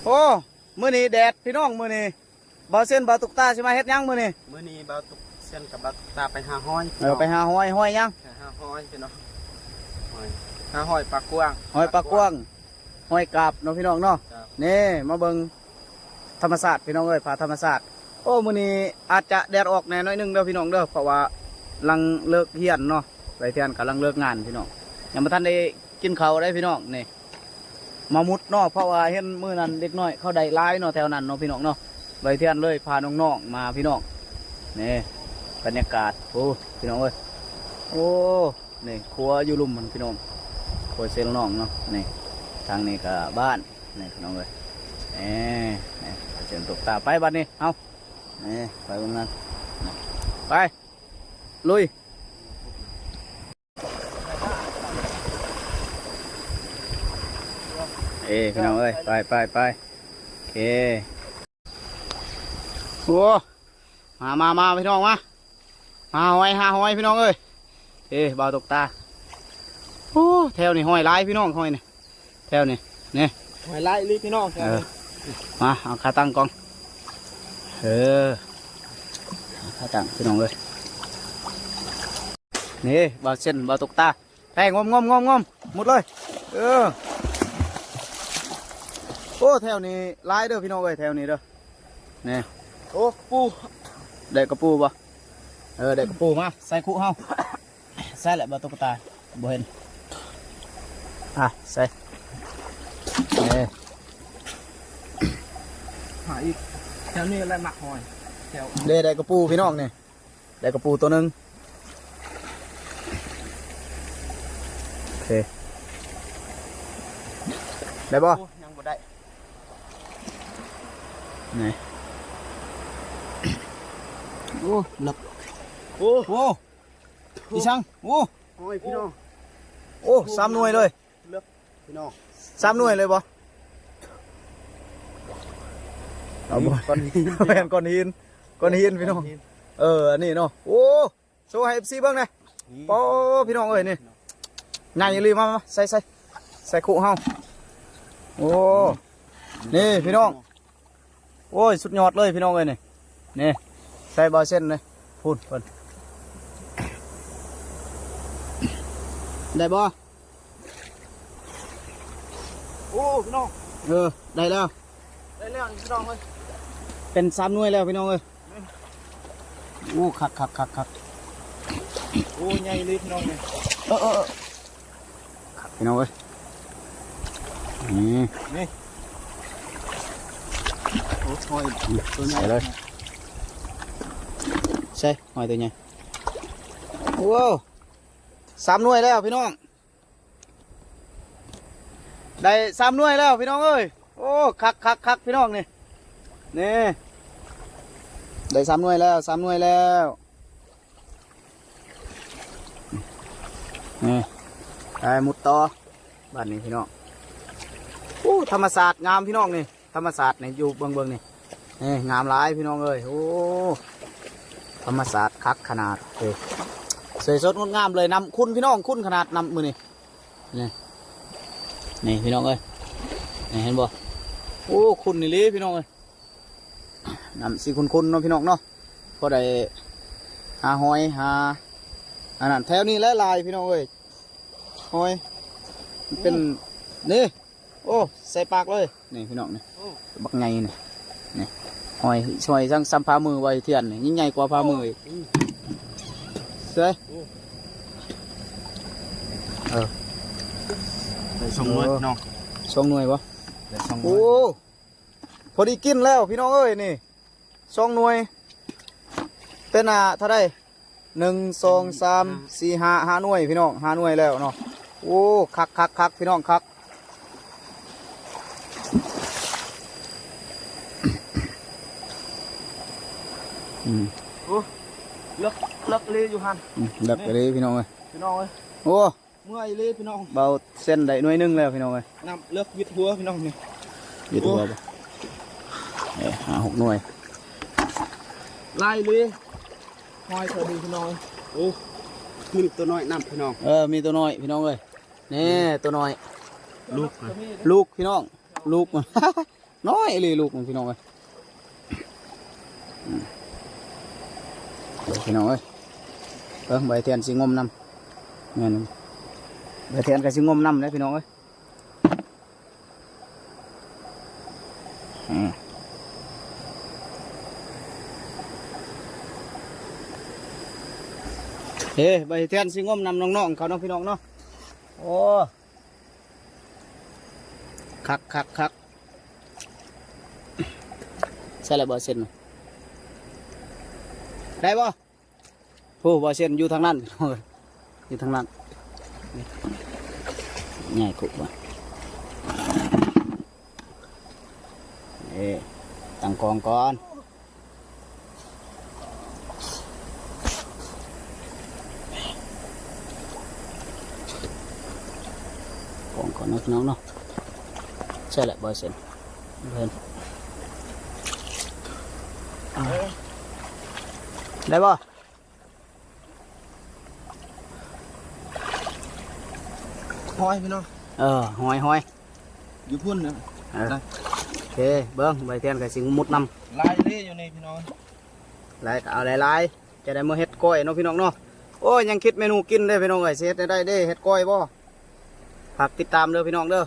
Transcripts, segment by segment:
ໂອ້ ມື້ນີ້ແດດພີ່ນ້ອງ ມື້ນີ້ບ່າວເຊັນ ບ່າວຕຸກຕາຊິມາເຮັດຫຍັງມື້ນີ້? ມື້ນີ້ບ່າວຕຸກ ເຊັນກັບບ່າວຕຸກຕາໄປຫາຫອຍ ເອີ ພີ່ນ້ອງ ໄປຫາຫອຍ. ຫອຍຫຍັງ? ໄປຫາຫອຍພີ່ນ້ອງ ຫອຍ ຫາຫອຍປາກວ້າງ ຫອຍປາກວ້າງ ຫອຍກາບເນາະພີ່ນ້ອງເນາະ. ເຈົ້າ ນີ້ມາເບິ່ງ ທຳມະຊາດພີ່ນ້ອງເອີຍ ພາທຳມະຊາດ. ໂອ້ ມື້ນີ້ອາດຈະແດດອອກແດ່ໜ້ອຍໜຶ່ງເດີພີ່ນ້ອງເດີ ເພາະວ່າຫຼັງເລີກຮຽນເນາະ ໄວທຽນກຳລັງເລີກງານພີ່ນ້ອງ ຍັງບໍ່ທັນໄດ້ກິນເຂົ້າເດ້ພີ່ນ້ອງ. ນີ້ມາມຸດເນາະ ເພາະວ່າເຫັນມື້ນັ້ນເດັກນ້ອຍເຂົາໄດ້ຫຼາຍເນາະ ແຖວນັ້ນເນາະພີ່ນ້ອງເນາະ ໄວທຽນເລີຍພານ້ອງໆມາພີ່ນ້ອງ. ນີ້ບັນຍາກາດ ໂອ້ ພີ່ນ້ອງເອີຍ ໂອ້ ນີ້ຄົວຢູ່ລຸ່ມຫັ້ນພີ່ນ້ອງ ຄົວເຊນນ້ອງເນາະ. ນີ້ທາງນີ້ກໍບ້ານ ນີ້ພີ່ນ້ອງເອີຍ ນີ້ ນີ້ເຊີນຕົກຕາໄປບັດນີ້ ເຮົາ ນີ້ໄປເບິ່ງນັ້ນ ໄປລຸຍ. ເອີ ພີ່ນ້ອງເອີຍ ໄປ ໄປ ໄປ ໂອເຄ. ໂອ້ ມາ ມາ ມາ ພີ່ນ້ອງມາ ຫາຫອຍ ຫາຫອຍ ພີ່ນ້ອງເອີຍ. ເອີ ບ່າວຕົກຕາ ໂອ້ ແຖວນີ້ຫອຍຫຼາຍພີ່ນ້ອງ ຫອຍນີ້ ແຖວນີ້ ນີ້ ຫອຍຫຼາຍອີ່ຫຼີພີ່ນ້ອງ ແຖວນີ້. ເອີ ມາ ເອົາຂາຕັ້ງກ່ອນ ເອີ ຂາຕັ້ງພີ່ນ້ອງເອີຍ. ນີ້ ບ່າວເຊັນ ບ່າວຕົກຕາ ແພງ ງົມ ງົມ ງົມ ງົມ ໝົດເລີຍ. ເອີ ໂອ້ ແຖວນີ້ຫຼາຍເດີພີ່ນ້ອງເອີຍ ແຖວນີ້ເດີ. ນີ້ ໂອ້ ກະປູ ໄດ້ກະປູບໍ່? ເອີ ໄດ້ກະປູ ມາໃສ່ຄຸເຮົາ. ໃສ່ແຫຼະ ບໍ່ຕົກກະຕາ ບໍ່ເຫັນ. ອ່ະ ໃສ່ ເອີ ຫາອີກ ແຖວນີ້ແຫຼະມັກຫອຍ ແຖວ ເດ້ ໄດ້ກະປູພີ່ນ້ອງນີ້. ໄດ້ກະປູຕົວໜຶ່ງ. ໂອເຄ ໄດ້ບໍ່? ໂອ້ ຍັງບໍ່ໄດ້. ນີ້ ໂອ້ ເລິກ ໂອ້ ໂອ້ ອີ່ສັງ ໂອ້ ໂອ້ຍ ພີ່ນ້ອງ ໂອ້ ສາມໜ່ວຍເລີຍ. ເລິກພີ່ນ້ອງ ສາມໜ່ວຍເລີຍບໍ່? ເອົາບໍ່ ກ້ອນຫີນ ແມ່ນກ້ອນຫີນ ກ້ອນຫີນພີ່ນ້ອງ. ເອີ ອັນນີ້ເນາະ ໂອ້ ໂຊໃຫ້ເອັຟຊີເບິ່ງແດ່. ນີ້ ໂອ້ ພີ່ນ້ອງເອີຍ ນີ້ໃຫຍ່ອີ່ຫຼີ. ມາ ມາ ໃສ່ ໃສ່ ໃສ່ຄຸເຮົາ. ໂອ້ ນີ້ພີ່ນ້ອງ ໂອ້ຍ ສຸດຍອດເລີຍພີ່ນ້ອງເອີຍ ນີ້ ນີ້ ໃສ່ບ່າວເຊັນເລີຍ ພຸ້ນເພິ່ນ ໄດ້ບໍ່? ໂອ້ ພີ່ນ້ອງ ເອີ ໄດ້ແລ້ວ ໄດ້ແລ້ວພີ່ນ້ອງເອີຍ ເປັນສາມໜ່ວຍແລ້ວພີ່ນ້ອງເອີຍ. ໂອ້ ຄັກໆໆໆ ໂອ້ ໃຫຍ່ເລີຍພີ່ນ້ອງເອີຍ. ເອີໆໆ ຄັກພີ່ນ້ອງເອີຍ ນີ້ ນີ້ ໂອ້ ຫອຍຕົວໃຫຍ່ ໃສ່ເລີຍ ໃສ່ຫອຍຕົວໃຫຍ່. ໂອ້ ສາມໜ່ວຍແລ້ວພີ່ນ້ອງ ໄດ້ສາມໜ່ວຍແລ້ວພີ່ນ້ອງເອີຍ. ໂອ້ ຄັກໆໆ ພີ່ນ້ອງ ນີ້ ນີ້ ໄດ້ສາມໜ່ວຍແລ້ວ ສາມໜ່ວຍແລ້ວ. ນີ້ ໄປມຸດຕໍ່ບາດນີ້ພີ່ນ້ອງ. ໂອ້ ທຳມະຊາດງາມພີ່ນ້ອງ ນີ້ ທຳມະຊາດນີ້ ຢູ່ເບິ່ງໆ ນີ້ ນີ້ ງາມຫຼາຍພີ່ນ້ອງເອີຍ. ໂອ້ ທຳມະຊາດຄັກຂະໜາດ ເອີ ສວຍສົດງົດງາມເລີຍ. ນ້ຳຂຸ່ນພີ່ນ້ອງ ຂຸ່ນຂະໜາດນ້ຳມື້ນີ້ ນີ້ ນີ້ພີ່ນ້ອງເອີຍ ນີ້ເຫັນບໍ່? ໂອ້ ຂຸ່ນອີ່ຫຼີພີ່ນ້ອງເອີຍ. ນ້ຳຊິຂຸ່ນໆ ເນາະພີ່ນ້ອງເນາະ ພໍໄດ້ຫາຫອຍຫາອັນນັ້ນ. ແຖວນີ້ຫຼາຍໆ ພີ່ນ້ອງເອີຍ ຫອຍ ມັນເປັນ ນີ້ ໂອ້ ໃສ່ປາກເລີຍ ນີ້ພີ່ນ້ອງ ນີ້ ໂອ້ ບັກໃຫຍ່ນີ້ ນີ້ ຫອຍ ຫອຍຊ່ຳ ຊ່ຳຝ່າມືໄວທຽນນີ້ ຍິ່ງໃຫຍ່ກວ່າຝ່າມືອີກ. ອືມ ໃສ່ ໂອ້ ເອີ ໄດ້ສອງໜ່ວຍ ເອີ ພີ່ນ້ອງ ສອງໜ່ວຍບໍ່? ໄດ້ສອງໜ່ວຍ ໂອ້ ພໍດີກິນແລ້ວພີ່ນ້ອງເອີຍ ນີ້ ສອງໜ່ວຍ ເປັນ ອ່າ ເທົ່າໃດ? ໜຶ່ງ ສອງ ສາມ ສີ່ ຫ້າ ຫ້າໜ່ວຍພີ່ນ້ອງ ຫ້າໜ່ວຍແລ້ວເນາະ. ໂອ້ ຄັກໆໆ ພີ່ນ້ອງ ຄັກ ອືມ ໂອ້ ເລິກ ເລິກອີ່ຫຼີຢູ່ຫັ້ນ ອືມ ເລິກອີ່ຫຼີພີ່ນ້ອງເອີຍ ພີ່ນ້ອງເອີຍ ໂອ້ ເມື່ອຍອີ່ຫຼີພີ່ນ້ອງ ເບົາເສັ້ນໄດ້ໜ່ວຍໜຶ່ງແລ້ວພີ່ນ້ອງເອີຍ. ນ້ຳເລິກວິດຫົວພີ່ນ້ອງນີ້ ວິດຫົວ ໂອ້ ບໍ່ ເອີ ຫ້າຫົກໜ່ວຍ ຫຼາຍອີ່ຫຼີ ຫອຍເທື່ອນີ້ພີ່ນ້ອງ. ໂອ້ ມີຕົວນ້ອຍນຳພີ່ນ້ອງ ເອີ ມີຕົວນ້ອຍພີ່ນ້ອງເອີຍ ນີ້ ອືມ ຕົວນ້ອຍ ລູກ ລູກພີ່ນ້ອງ ລູກ ລູກ ນ້ອຍອີ່ຫຼີລູກມັນ ພີ່ນ້ອງເອີຍ. ອືມ ເບິ່ງພີ່ນ້ອງເອີຍ ເບິ່ງ ໃບທຽນຊິງົມນຳ ແມ່ນ ໃບທຽນກໍຊິງົມນຳເດ້ ພີ່ນ້ອງເອີຍ. ອືມ ເອີ ໃບທຽນຊິງົມນຳນ້ອງໆເຂົາເນາະ ພີ່ນ້ອງເນາະ. ໂອ້ ຄັກໆໆ ໃສ່ແລ້ວບໍ່ເຊັນ ໄດ້ບໍ່? ຜູ້ບໍ່ເຊັນຢູ່ທາງນັ້ນ ຢູ່ທາງນັ້ນ ງ່າຍຄຸບວ່າ ເອີ ຕັ້ງກ້ອງກ່ອນ. ກອງກ່ອນເນາະ ພີ່ນ້ອງເນາະ. ໃຊ່ແຫຼະ ບໍ່ເຊັນ ເພິ່ນ ໄດ້ບໍ່? ຫ້ອຍ ພີ່ນ້ອງ ເອີ ຫ້ອຍ ຫ້ອຍ ຢູ່ພຸ້ນນະ. ເອີ ໂອເຄ ເບິ່ງ ໃບທຽນກໍຊິມຸດນຳ ຫຼາຍເດ້ຢູ່ນີ້ ພີ່ນ້ອງ ຫຼາຍກໍເອົາຫຼາຍໆ ຈະໄດ້ມາເຮັດກ້ອຍເນາະ ພີ່ນ້ອງເນາະ. ໂອ້ຍ ຍັງຄິດເມນູກິນເດ້ ພີ່ນ້ອງເອີຍ ຊິເຮັດແນວໃດເດ້ ເຮັດກ້ອຍບໍ່? ຝາກຕິດຕາມເດີ ພີ່ນ້ອງເດີ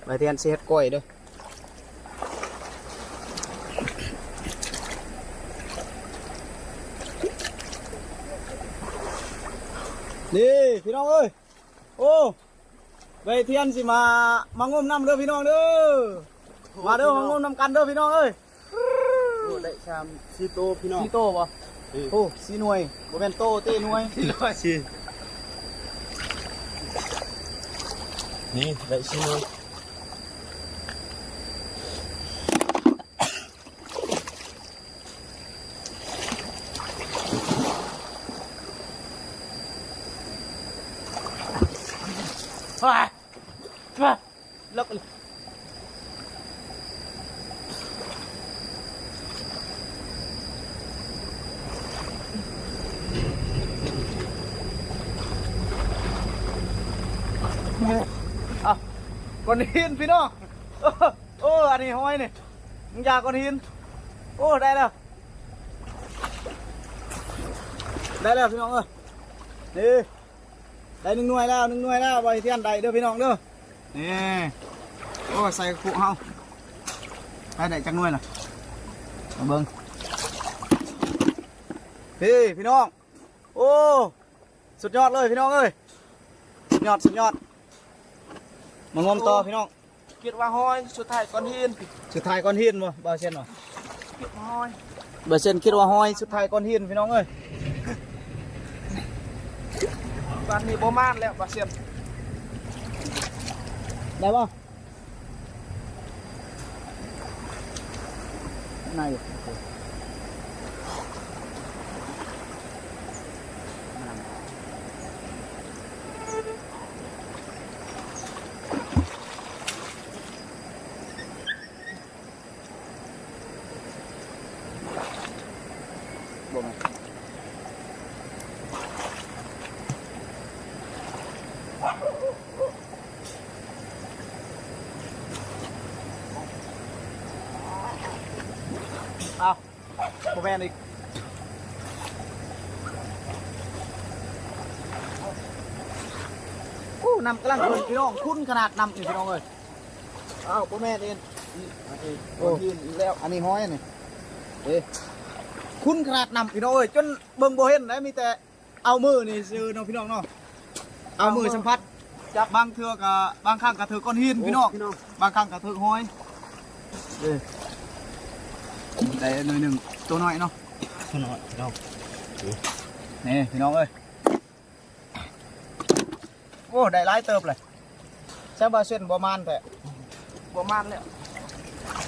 ໃບທຽນຊິເຮັດກ້ອຍເດີ. ນີ້ ພີ່ນ້ອງເອີຍ ໂອ້ ໃບທຽນຊິມາ ມາງົມນຳເດີ ພີ່ນ້ອງເດີ ມາເດີ ມາງົມນຳກັນເດີ ພີ່ນ້ອງເອີຍ. ໂອ້ ໄດ້ສາມ ສີ່ໂຕ ພີ່ນ້ອງ ສີ່ໂຕບໍ່? ເອີ ໂອ້ ສີ່ໜ່ວຍ ບໍ່ແມ່ນໂຕເຕ້ ໜ່ວຍ ສີ່ໜ່ວຍ ສີ່ ນີ້ໄດ້ສີ່ໜ່ວຍ. ອ້າວ ກ້ອນຫີນ ພີ່ນ້ອງ. ໂອ້ ອັນນີ້ຫ້ອຍນີ້ ມັນຢາກກ້ອນຫີນ. ໂອ້ ໄດ້ແລ້ວ ໄດ້ແລ້ວ ພີ່ນ້ອງເອີຍ ນີ້ ໄດ້ໜຶ່ງໜ່ວຍແລ້ວ ໜຶ່ງໜ່ວຍແລ້ວ ບໍ່ໃຫ້ທຽນໄດ້ເດີ ພີ່ນ້ອງເດີ. ນີ້ ໂອ້ ໃສ່ຄຸເຮົາ ໄດ້ ໄດ້ຈັກໜ່ວຍລະ ມາເບິ່ງ. ນີ້ ພີ່ນ້ອງ ໂອ້ ສຸດຍອດເລີຍ ພີ່ນ້ອງເອີຍ ສຸດຍອດ ສຸດຍອດ. ມາງົມຕໍ່ ໂອ້ ພີ່ນ້ອງ. ຄິດວ່າຫ້ອຍ ສຸດທ້າຍກ້ອນຫີນ. ສຸດທ້າຍກ້ອນຫີນບໍ່ ບ່າວເຊັນເນາະ? ຄິດວ່າຫ້ອຍ ບ່າວເຊັນຄິດວ່າຫ້ອຍ ສຸດທ້າຍກ້ອນຫີນ ພີ່ນ້ອງເອີຍ. ບາດນີ້ບໍ່ມານແລ້ວ ບ່າວເຊັນ ໄດ້ບໍ່? ໃນ ບໍ່ແມ່ນ ອ້າວ ບໍ່ແມ່ນອີກ. ໂອ້ ນ້ຳກຳລັງຂຶ້ນ ພີ່ນ້ອງ ຂຸ່ນຂະໜາດນ້ຳນີ້ ພີ່ນ້ອງເອີຍ. ອ້າວ ບໍ່ແມ່ນເດ້ ນີ້ ອັນນີ້ ໂອ້ ຫີນອີກແລ້ວ ອັນນີ້ຫ້ອຍອັນນີ້ ເດ້ ຂຸ່ນຂະໜາດນ້ຳ ພີ່ນ້ອງເອີຍ ຈົນເບິ່ງບໍ່ເຫັນໄດ້ ມີແຕ່ ເອົາມືນີ້ຊື່ເນາະ ພີ່ນ້ອງເນາະ ເອົາມື ເອົາມື ສຳຜັດ ຈັບ ບາງເທື່ອກໍ ບາງຄັ້ງກໍຖືກກ້ອນຫີນ ໂອ້ ພີ່ນ້ອງ ພີ່ນ້ອງ ບາງຄັ້ງກໍຖືກຫ້ອຍ. ເອີ ໄດ້ໜ່ວຍໜຶ່ງ ໂຕນ້ອຍເນາະ ໂຕນ້ອຍ ພີ່ນ້ອງ ນີ້ ພີ່ນ້ອງເອີຍ. ໂອ້ ໄດ້ຫຼາຍເຕີບເລີຍ ແຊບວ່າເສັ້ນບໍ່ມານແທ້ ບໍ່ມານແລ້ວ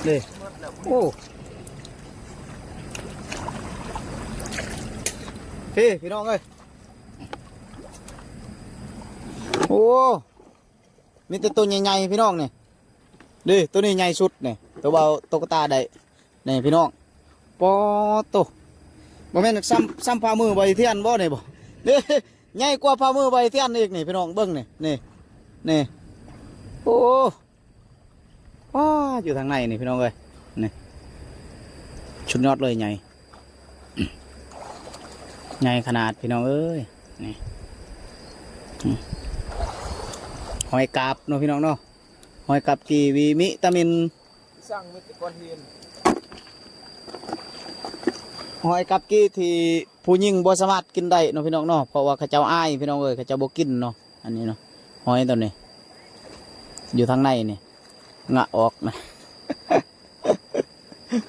ນີ້ ໝົດແລ້ວ ໂອ້ ເອີ ພີ່ນ້ອງເອີຍ ໂອ້ ມີແຕ່ໂຕໃຫຍ່ໆ ພີ່ນ້ອງນີ້ ເດ້ ໂຕນີ້ໃຫຍ່ສຸດນີ້ ໂຕເບົາ ໂຕກະຕາໄດ້ ນີ້ພີ່ນ້ອງ ປາໂຕ ບໍ່ແມ່ນສ່ຳ ສ່ຳຝ່າມືໃບທຽນບໍ່ນີ້ບໍ່ ເດ້ ໃຫຍ່ກວ່າຝ່າມືໃບທຽນອີກນີ້ ພີ່ນ້ອງເບິ່ງນີ້ ນີ້ ນີ້ ໂອ້ ວ້າ ຢູ່ທາງໃນນີ້ພີ່ນ້ອງເອີຍ ນີ້ ສຸດຍອດເລີຍ ໃຫຍ່ ໃຫຍ່ຂະໜາດພີ່ນ້ອງເອີຍ ນີ້ ອືມ ຫອຍກາບເນາະພີ່ນ້ອງເນາະ ຫອຍກາບກີ່ ວີມິຕາມິນ ສ້າງມີແຕ່ກ້ອນຫີນ ຫອຍກາບກີ່ທີ່ຜູ້ຍິງບໍ່ສາມາດກິນໄດ້ເນາະພີ່ນ້ອງເນາະ ເພາະວ່າເຂົາເຈົ້າອາຍພີ່ນ້ອງເອີຍ ເຂົາເຈົ້າບໍ່ກິນເນາະ ອັນນີ້ເນາະ ຫອຍໂຕນີ້ ຢູ່ທາງໃນນີ້ ງະອອກນະ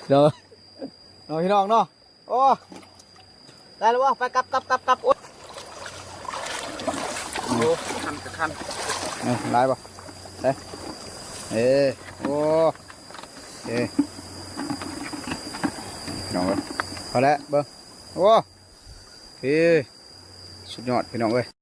ເນາະ ເນາະພີ່ນ້ອງເນາະ ໂອ້ ໄດ້ແລ້ວບໍ່? ໄປ ກັບ ກັບ ກັບ ກັບ ໂອ້ຍ ໂອ້ ຄັນກະຄັນ ເອີ ໄດ້ບໍ່? ໄດ້ ເອີ ໂອ້ ເອີ ພີ່ນ້ອງເອີຍ ພໍແລ້ວ ເບິ່ງ ໂອ້ ເອີ ສຸດຍອດພີ່ນ້ອງເອີຍ.